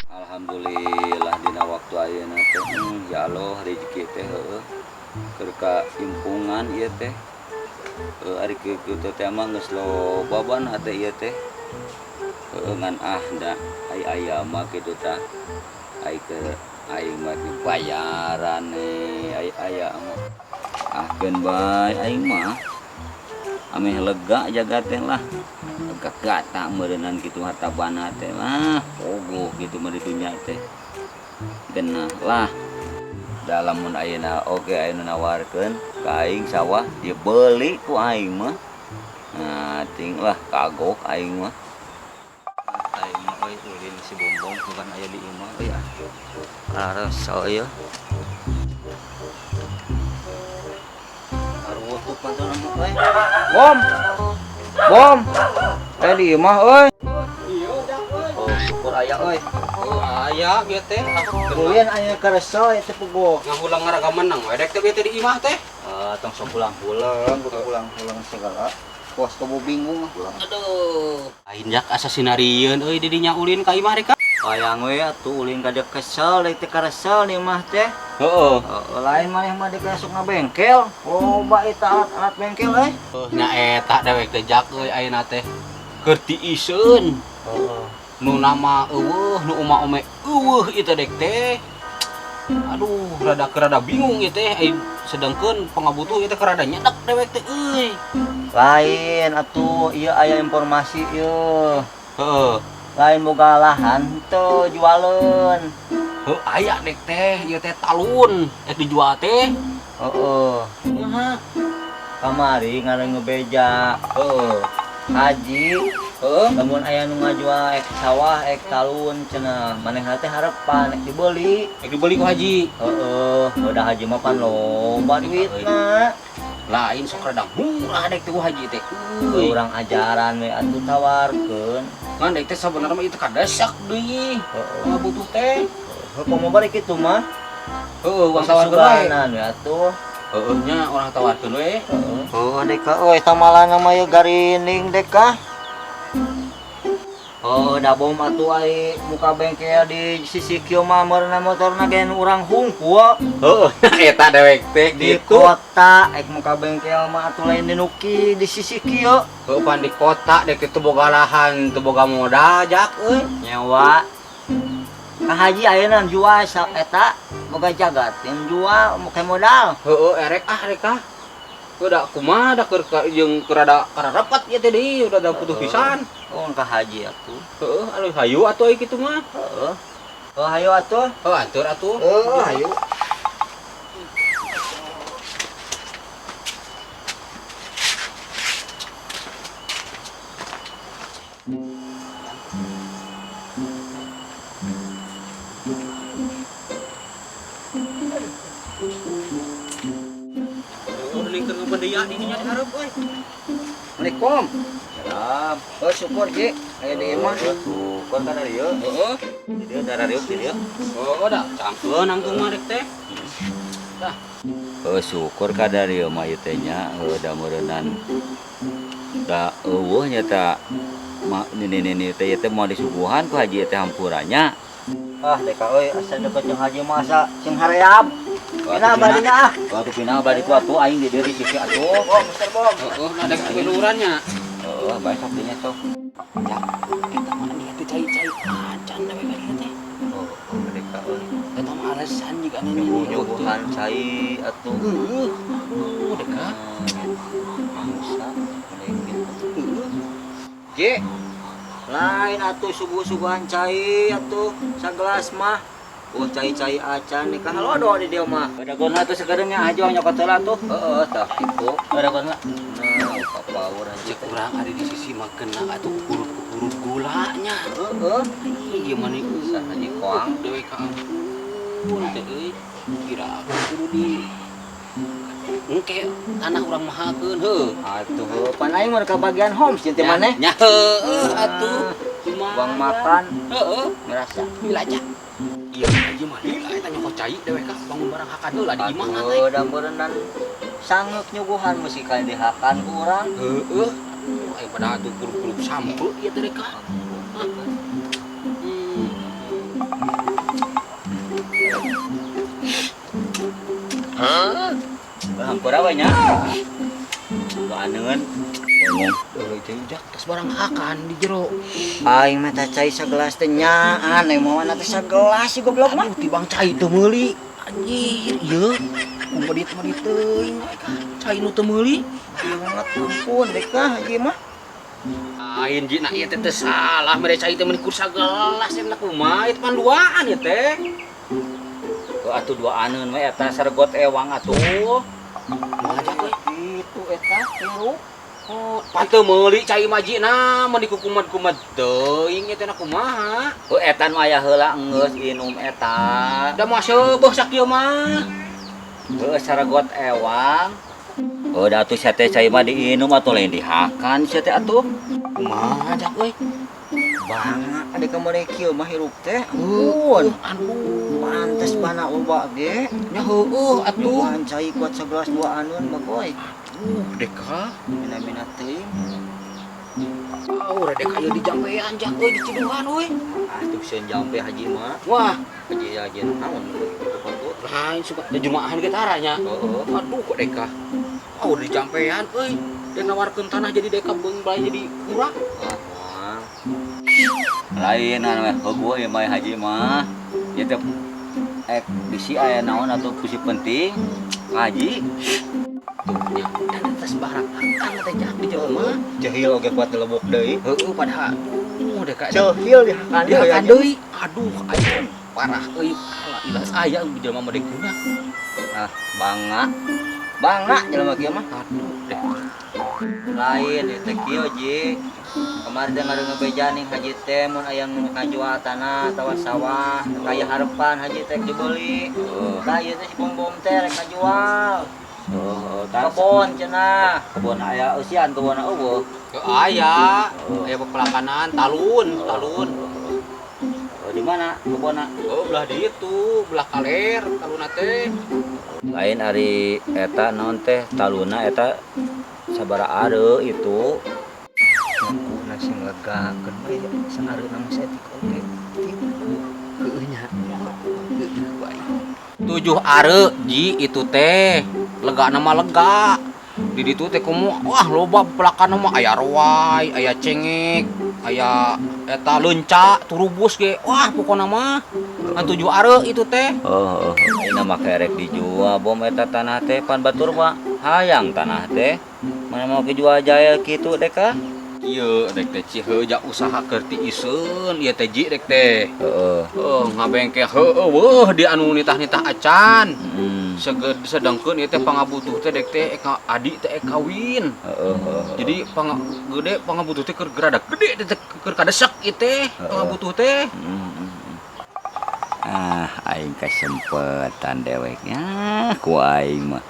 Alhamdulillah dina waktu ayeuna teh ya Allah rezeki teh heueuh keur ka impungan ieu teh. Ari kieu teh mah geus loba bana teh ieu teh. Heueuh ngan ah da ai aya mah kitu tah. Ai keur aing mah dibayaran ai aya mah. Ah keun bae aing mah. Ameh lega jaga teh lah. Lega gata meureunnan kitu harta bana teh lah. Pogoh kitu mah di dunya teh. Genah lah. Da lamun ayeuna oge aya nu nawarkeun ka aing sawah dibeli ku aing mah. Nah, ting lah kagok aing mah. Aing mah euy ulin si Bombong bukan aya di imah euy ah. Karasa ieu. Arutup pantona mah euy. Bom. Bom. Aya di imah euy. Oh, syukur aya euy. Oh, aya ieu teh. Ulin aya karasa ieu teh puguh. Ngahulang ngaraga menang we dek teh ieu teh di imah teh. Ah, tong sok pulang-pulang, kudu pulang-pulang segala. Pos kamu bingung pulang. Aduh. Lain jak asa sinarieun euy di dinya ulin ka imah rek. Hayang we atuh ulin ka kesel deui teh karesel di imah teh. Heeh. Lain maneh mah deuk asup ngabengkel. Loba eta alat-alat bengkel euy. Nya eta dewek teh jak euy ayeuna teh. Keur tiiseun. Heeh. Nu nama eueuh, nu uma-ume eueuh ieu teh dek teh. Aduh, rada kerada bingung ieu teh. Ai sedangkeun pangabutuh ieu teh kerada nyedak dewek teh euy. Lain atuh ieu aya informasi ieu. Heeh. Lain boga lahan teu jualeun. Heuh, aya dek teh, ieu teh talun rek dijual teh. Heeh. Kumaha? Kamari ngaran ngebeja. Heeh. Haji, heeh, lamun aya nu ngajual ek sawah ek talun cenah, manehna teh harepan ek dibeli. Ek dibeli ku haji. Heeh, udah haji mah pan loba duitna. Lain sok rada murah dek teh ku haji teh. Euy. Urang ajaran we atuh tawarkeun. Ngan dek teh sabenerna mah ieu teh kadesak deui. Heeh. Ngabutuh teh. Heuh, komo bari kitu mah. Heeh, urang tawarkeun we. Susuganan we atuh. Heeh nya urang tawarkeun we. Heeh. Oh, dek euy tamalana mah ieu garining dek ah. Oh, da bom atuh ai muka bengkel di sisi kieu mah meurna motorna ge nu urang hungkul. Heeh, eta dewek teh di gitu. Kota ek muka bengkel mah atuh lain di nuki di sisi kieu. Heuh, pan di kota dek teh boga lahan, teu boga modal jak euy. Nyewa. Ka haji ayeuna jual eta boga jagat yang jual muka modal. Heeh, erek ah rek ah. Udah kumaha da keur jeung keur rada kararepet ieu teh deui, udah da butuh pisan. Oh, ka haji atuh. Heeh, aduh hayu atuh euy kitu mah. Heeh. Oh, hayu atuh. Heeh, antur atuh. Heeh, hayu. Assalamualaikum. Salam. Oh, syukur Ji. Aya di imah. Syukur kana dieu. Heeh. Di dieu darah riuk di dieu. Oh, da cangkeun nangtung mah rek teh. Dah. Heuh, syukur ka dieu mah ieu teh nya, heuh da meureunnan. Da eueuh nya ta ma nini-nini teh ieu teh moal disuguhan ku haji teh hampuranya. Ah, deka euy asa deket jeung haji mah asa sing haream. Pindah badina ah. Waktu pindah badi ku atuh aing di dieu di sisi atuh. Bom, Mister Bom. Heeh, nah dek tilurannya. Heeh, bae sok dinya sok. Ya, eta mah dia teh cai-cai acan we ka dieu teh. Oh, deka euy. Eta mah alasan jiga nini. Nyuguhan cai atuh. Heeh. Aduh, deka. Mangsa kitu. Ji. Lain atuh suguh-suguhan cai atuh sagelas mah. Oh, cai-cai acan nih kan lodo di dieu mah. Dagoan atuh sagedeungnya aja nyokot heula atuh. Heeh, tah kitu. Dagoan lah. Nah, papaur aja. Cek urang ada di sisi mah kena atuh kukurut-kukurut gulanya. Heeh. Ieu mah nih saha haji koang dewe ka ampun teh euy. Kira aku kudu di engke tanah urang mahakeun heuh. Atuh pan aing mah ka bagian home sih teh maneh. Nya heueuh atuh. Kumaha? Uang makan Heeh. ngerasa. Lila aja. Iya, aja mah lila eta nyokot cai dewek ka bangun barang hakan heula di imah teh. Atuh da meureunnan sangeuk nyuguhan mesti kain dihakan ku urang. Heeh. Aduh, aya pada atuh kurup-kurup sampe ieu teh deka. Hampura we nya. Duaneun. Ngomong. Euy teh jak tas barang hakan di jero. Aing mah teh cai sagelas teh nyaan, aing mawana teh sagelas si goblok mah. Aduh tibang cai teu meuli. Anjir, ieu medit-medit teuing we ka. Cai nu teu meuli. Banget ampun dek ah ieu mah. Lain ji na ieu teh teu salah mere cai teh meuni kur sagelas teh kumaha ieu pan duaan ieu teh. Heuh atuh duaaneun we eta saregot ewang atuh. Ngajak we. Kitu eta hirup. Oh, pan teu meuli cai mah ji na meuni kukumed-kumed teuing ieu teh na kumaha. Heuh eta nu aya heula enggeus inum eta. Da mah seubeuh sakieu mah. Heuh saregot ewang. Oh, da atuh sia teh cai mah diinum atuh lain dihakan sia teh atuh. Kumaha jak euy? Bangga adek kamari kieu mah hirup teh. Ampun. Aduh, Pantes bana loba ge. nya heueuh atuh. Duaan cai kuat sagelas duaaneun mah goy. Deka. Mina-mina teuing. Oh, deka ieu di jampean jak euy di Ciduhan euy. Ah, tuh sieun jampe haji mah. Wah, Haji haji naon gitu. Lain suka da jumaahan ge tara nya. Heeh. Aduh kok deka. Oh, di jampean euy. Dan nawarkeun tanah jadi deka beung bae jadi murah. Ah, moal. Lain anu heueuh ieu mah haji mah. Ieu teh ek bisi aya naon atuh bisi penting haji. Tuh nya dan atas barang akan teh jak di jero mah. Jahil oge kuat dilebok deui. Heueuh padahal aduh deka. Jahil dihakan Dia kan deui. Aduh aing parah euy. Alah ilah aya jelema mah dekuna. Ah, bangga. Bangga jelema kieu mah. Aduh deka. Lain ieu teh kieu ji. Kamari teh ngareungebeja ning haji teh mun aya nu ngajual tanah atawa sawah kaya harepan haji teh dibeli. Tah ieu teh si bom-bom teh rek ngajual. Heeh, Kebon cenah. Kebon aya eusian kebon eueuh. Heuh aya, aya pepelakanan talun, talun. Oh, di mana kebonna? Oh, belah ditu, belah kaler taluna teh. Lain ari eta naon teh taluna eta sabaraha are itu. Aku sing legakeun we saareuna mah saeutik oge. Heueuh nya. Heueuh bae. 7 are ji itu teh. Lega nama lega. Di ditu teh komo wah loba pepelakan mah aya roai, aya cengek, aya eta leunca, turubus ge. Wah pokona mah ngan 7 are itu teh. Heeh, ayeuna mah kerek dijual bom eta tanah teh pan batur mah hayang tanah teh. Mana mau dijual jaya kitu dek ah? Ieu dek teh ci heuh ja usaha keur tiiseun ieu teh ji dek teh. Heeh. Heuh ngabengke heueuh weuh di anu nitah-nitah acan. Heeh. Sedangkeun ieu teh pangabutuh teh dek teh eka adi teh kawin. Heeh, heeh. Jadi gede pangabutuh teh keur gerada gede teh keur kadesek ieu teh pangabutuh teh. Ah, aing kasempetan deweknya ku aing mah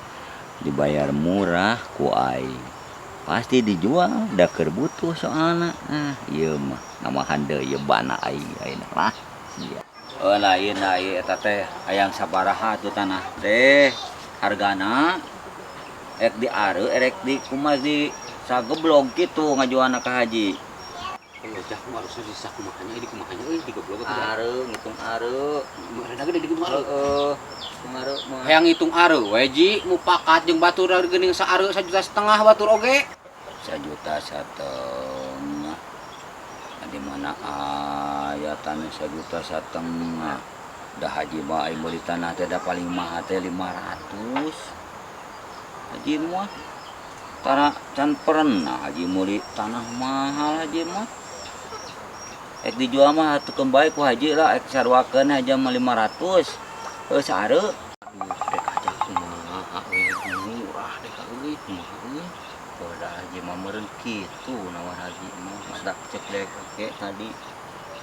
dibayar murah ku aing. Pasti dijual da keur butuh soalna. Ah, ieu mah namahan deui ieu bana aing ayeuna lah. Sia. Oh, lain lain eta teh hayang sabaraha atuh tanah teh hargana rek di are rek di kumaha di sageblog kitu ngajualna ka haji. Ojak mah harusnya di sakumahanya di kumahanya euy digeblog atuh. Are ngitung are. Rada gede dihitung are. Heeh. Ngitung are mah. Hayang ngitung are we ji mupakat jeung batur geuning saare 1,5 juta batur oge. 1,5 juta. Di mana aya tanah 1,5 juta. Dah haji mah aing meuli tanah teh da paling mahal teh 500. Haji mah tara can pernah haji meuli tanah mahal haji mah. Ek dijual mah atuh keun bae ku haji lah ek saruakeun aja mah 500. Heuh saare. Aduh dek aja kumaha euy murah dek euy kumaha euy. Oh, dah haji mah meureun kitu nawar haji mah madak cek dek oke tadi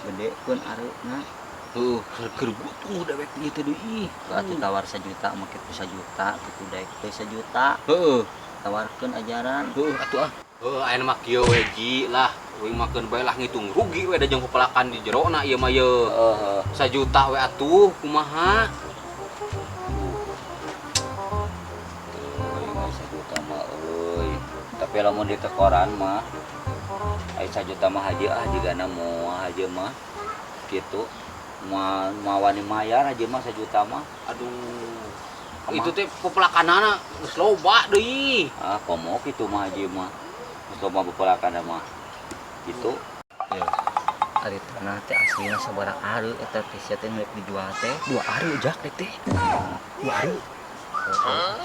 gedekeun areuna. Heuh, keur butuh dewek ieu teh deui. Atuh tawar 1 juta mah kitu 1 juta kitu dek teh 1 juta. Heuh, tawarkeun ajaran. Heuh atuh ah. Heuh aya mah kieu we ji lah. Uing mah keun bae lah ngitung rugi we da jeung pepelakan di jerona ieu mah ye. Heeh. 1 juta we atuh kumaha? Euy, 1 juta mah euy. Tapi lamun ditekoran mah ai 1 juta mah haji ah jigana moal haji mah kitu. Moal wani mayar haji mah 1 juta mah. Aduh. Itu teh pepelakanana geus loba deui. Ah, komo kitu mah Haji mah. Geus loba pepelakan mah. Gitu. Ya. Ari tanah teh aslina sabaraha are eta teh sia teh rek dijual teh. 2 are jak teh. 2 are.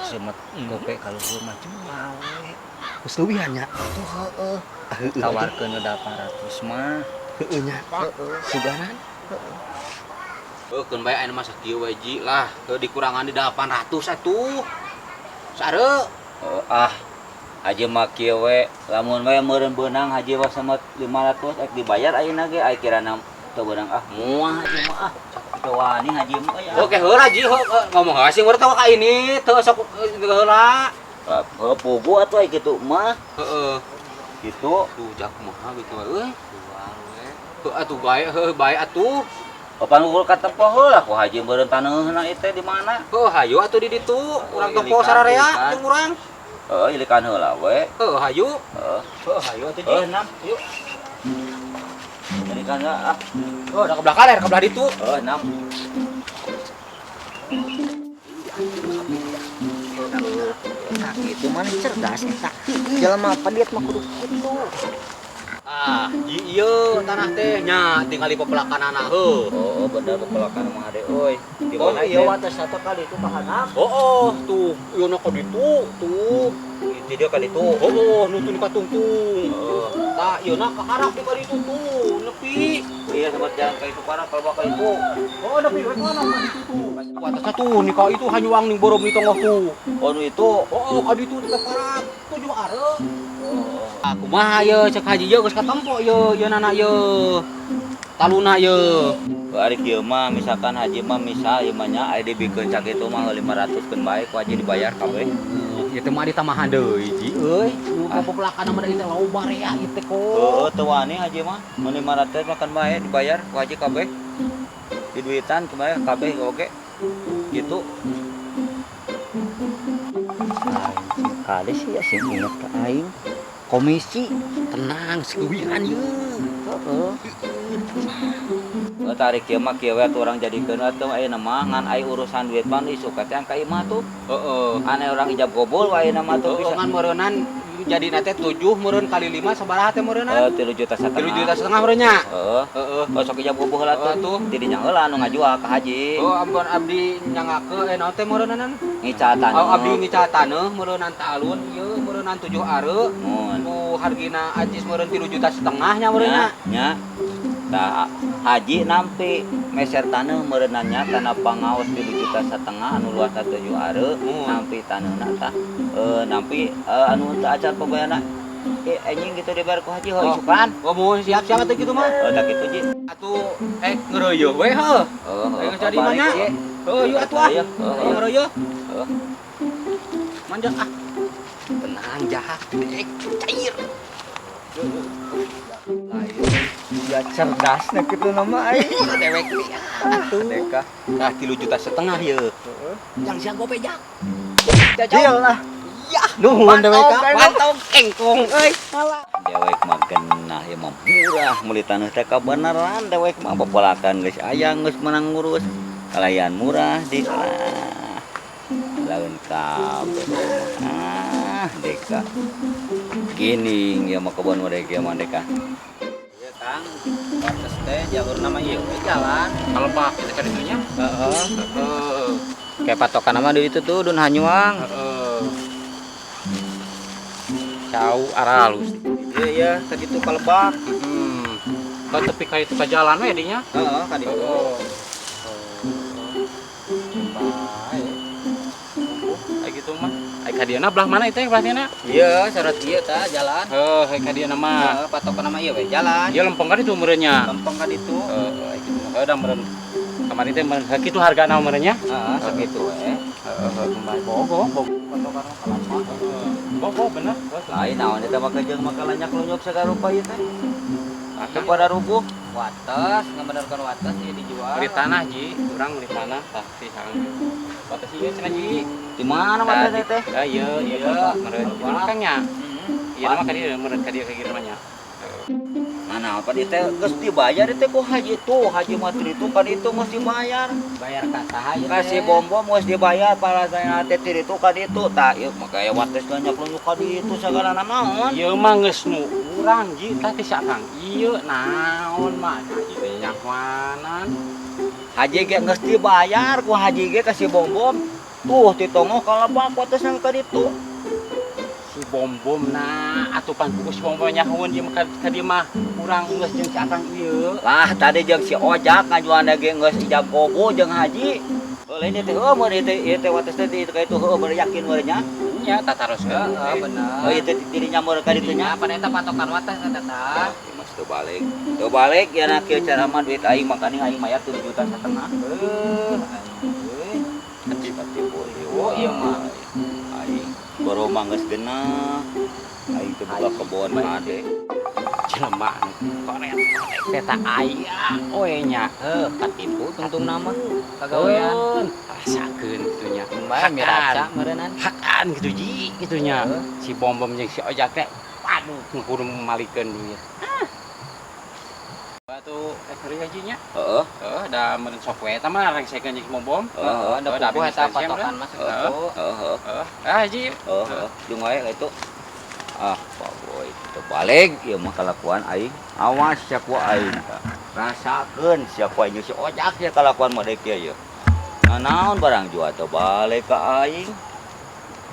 Semet gope kaluhur mah jual we. Geus leuwihan nya. Tuh heueuh. Heueuh. Tawarkeun 800 mah. Heueuh nya. Suganan. Heuh, keun bae ayeuna mah sakieu we Ji lah. Heuh dikurangan di 800 atuh. Sare. Ah, Haji mah kieu we, lamun we meureun beunang Haji mah sama 500 ek dibayar ayeuna ge aya kirana teu beunang ah moal Haji mah ah. Teu wani Haji mah euy. Oke heula Ji, heuh ngomong heula sing teh ka ini teu sok heula. Heuh pugu atuh aya kitu mah. Heeh. Gitu. Duh jak kumaha gitu we euy. Heuh atuh bae heuh bae atuh. Papan ukur katempo heula ku Haji meureun taneuhna ieu teh di mana? Heuh hayu atuh di ditu, urang tempo sararea jeung urang. Heuh ilikan heula we. Heuh hayu. Heuh. Heuh hayu atuh Ji. Heuh nam. Yuk. Ilikan heula ah. Oh, da ke belah kaler, ke belah ditu. Heuh nam. Nah, kitu mana cerdas eta. Jelema padiet mah kudu kitu. Ah, ji ieu tanah teh nya tingali pepelakanana heuh. Oh, bener pepelakan mah ade euy. Di Oh mana iya teh? wates satu kali itu kahanap. Oh, tuh, ieu na ka ditu, tuh. Itu dia ka ditu. Oh, nu tuh katungtung. Heeh. Tah, ieu na ka harap di ka ditu tuh, nepi. Iya sempat jalan ka itu parah kalau ka itu. Oh, nepi we kana ka ditu tuh. Atasna tuh nih ka itu hanyuang ning borob ni tonggoh tuh. Oh, nu itu. Oh, ka ditu teh parah. 7 are. Oh. Aku mah ye cek haji ye geus katempo ye ye nana ye. Taluna ye. Ari kieu mah misalkan haji mah misal ieu mah nya aya dibikeun sakitu mah 500 keun bae ku haji dibayar kabeh. Ieu teh mah ditambahan deui ji euy. Nu pepelakan mah teh loba rea ieu teh kok. Heeh, teu wani haji mah. Mun 500 mah kan bae dibayar ku haji kabeh. Diduitan kumaha kabeh oge. Gitu. Kali sih ya sing inget ke aing. Komisi Tenang, seuwihan ye. Heeh. Heuh tarik kieu mah kieu we atuh urang jadikeun atuh ayeuna mah ngan ai urusan duit mah isuk teh ka imah tuh. Heeh. Ane urang ijab gobul wae ayeuna mah tuh Heeh, bisa. ngan meureunnan jadi teh 7 meureun kali 5 sabaraha teh meureunnan? Heeh, 3 juta setengah. 3 juta setengah meureun nya. Heeh. Heeh. Oh, sok ijab gobul heula Heeh, tuh. tuh. Ti dinya heula anu ngajual ka haji. Oh, ampun abdi nyangakeun naon teh meureunnan? Ngical taneuh. Oh, abdi ngical taneuh meureunnan talun ieu meureunnan 7 are. Mun. Ku hargina acis meureun 3 juta setengah nya meureun nya. Nya. Tah haji nampi meser taneuh meureunna nya tanah pangaos 3 juta setengah anu luasna 7 are nampi taneuhna tah nampi anu teu acan pembayaranna anjing gitu dibayar ku haji heuh isukan. Oh, mun siap-siap atuh kitu mah. Heuh tah kitu ji. Atuh ngeureuyeun we heuh. Heuh, Ayo jadi mah nya. Heuh, yuk atuh ah. Heuh, Ngeureuyeun. Heuh. Manjak ah. Tenang jahat, cair. Ya cerdas nah kitu nama aing. Dewek atuh. Deka. Nah, 3 juta setengah ye. Yang siang gope jak. Deal lah. Ya, Nuhun dewek ah. Mantap kengkong euy. Dewek mah genah ieu mah murah meuli taneuh teh kabeneran dewek mah popolakan geus aya geus menang ngurus. Kalayan murah di lah. Laun kabeh. Ah, deka. Gini ieu mah kebon mereka mah deka. Iya, Kang. Batas teh jalur nama ieu we jalan. Kalau pak kita cari itunya. Heeh. Heeh. Kayak patokan nama di itu tuh Dun Hanyuang. Heeh. Cau arah halus. Iya, iya, tadi tuh kalebak. Heeh. Kau tepi kayak itu ke jalan we dinya. Heeh, ka ditu. Heeh. Baik. Kayak gitu mah. Ai ka dieuna belah mana itu belah dieuna? Iya, syarat ieu tah jalan. Heuh, ai ka dieuna mah. Heeh, patokan nama ieu we jalan. Ieu lempeng kan itu meureunnya. Lempeng ka ditu. Heeh, ai kitu mah udah meureun. Kamari teh meureun sakitu hargana meureunnya. Heeh, sakitu we. Heeh, kembali bogo, bogo. Patokan mah kalapa. Bogo bener. Lain naon eta mah jeung maka lanyak lunyuk sagarupa ieu teh. Teu pada rubuh. Wates, ngabenerkeun wates ieu dijual. Beli tanah ji, urang beli tanah pasti sang. Wates ieu cenah ji. Di mana wates teh? Ah ieu ieu meureun. Itu kan nya. Ieu mah ka dieu meureun ka dieu ka dieu mah nya. Ngan Nah, apa dia teh geus dibayar teh ku haji tuh, haji mah itu kan itu geus dibayar. Bayar ka saha ieu teh? Kasih bom-bom geus dibayar para saya teh itu kan itu. Tah ieu mah gaya wates banyak ka ditu sagala naon. Ieu mah geus nu urang ji tah teh si Akang. Ieu naon mah haji teh nyahoanan. Haji ge geus dibayar ku haji ge kasih bom-bom. Tuh ditongoh ka lebak wates ka ditu. Si bom-bom nah atuh pan pugus bom-bom nyahoeun ieu mah ka dieu mah urang geus jeung si Akang ieu. Lah tadi jeung si Ojak ngajualna ge geus ijab kabul jeung haji. Heuh lain teh heuh mun ieu teh ieu teh wates teh ka itu heuh bener yakin meureun nya. Nya tataroskeun. Heeh, bener. Heuh ieu teh dirinya meureun ka ditu nya. Nya pan eta patokan wates eta tah. Ya, mas teu balik. Teu balik ya na kieu cara mah duit aing makanya aing mayar 7 juta setengah. Heuh, aing euy. Katipu Oh, ieu mah. Aing baru mah geus genah. Aing teh boga kebon ade. Jelema nu koret teh tah aya we nya. Heuh, katipu tungtungna mah kagawean. Rasakeun kitu nya. Bae miraca meureunnan. Hakan gitu ji kitu nya. Si bom-bom jeung si Ojak teh waduh kudu malikeun duit. Batu keur haji nya. Heeh. Heeh, da meureun sok we eta mah rengsekeun jeung si bom-bom. Heeh, da puguh eta patokan mah sakitu. Heeh, heeh. Heeh. Ah haji. Heeh, heeh. Jeung wae ka itu. Ah, Pak Boy, teu balik ieu mah kalakuan aing. Awas sia ku aing. Rasakeun sia ku aing jeung si Ojak sia kalakuan mah deuk ieu. Nah, naon barang jual teu balik ka aing.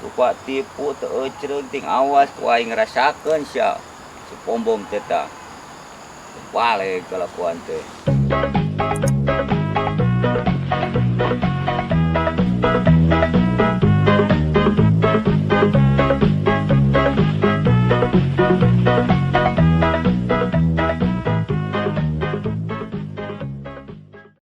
Rupa tipu teu ecreung ting awas ku aing rasakeun sia. Si pombom teh tah. Balik kalakuan teh.